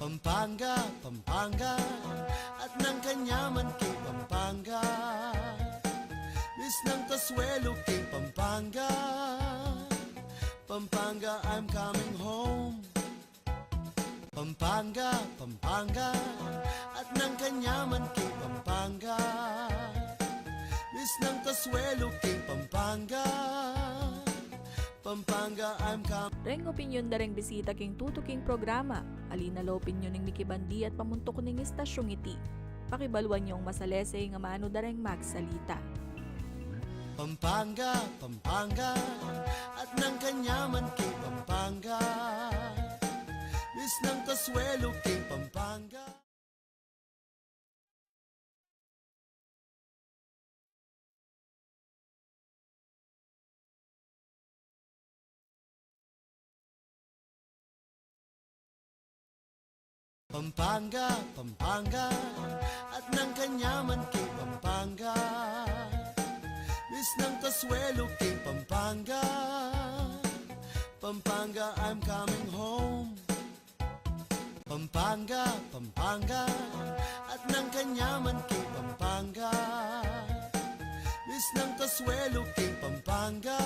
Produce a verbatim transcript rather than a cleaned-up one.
Pampanga, Pampanga, at nang kanyaman king Pampanga. Miss ng kasuelo king Pampanga. Pampanga, I'm coming home. Pampanga, Pampanga, at nang kanyaman king Pampanga. Miss ng kasuelo king Pampanga. Pampanga, I'm coming. Reng opinyon da reng bisita king tutuking programa. Ali na la opinyon ning mikibandi at pamuntuk ning istasyung iti. Pakibaluan yung masalese ing amanu da reng magsalita. Pampanga, Pampanga, at nang kanyaman king Pampanga. Miss ng kasuelo king Pampanga. Pampanga, Pampanga, at nang kanyaman king Pampanga. Miss ng kasuelo king Pampanga. Pampanga, I'm coming home. Pampanga, Pampanga, at nang kanyaman king Pampanga. Miss ng kasuelo king Pampanga.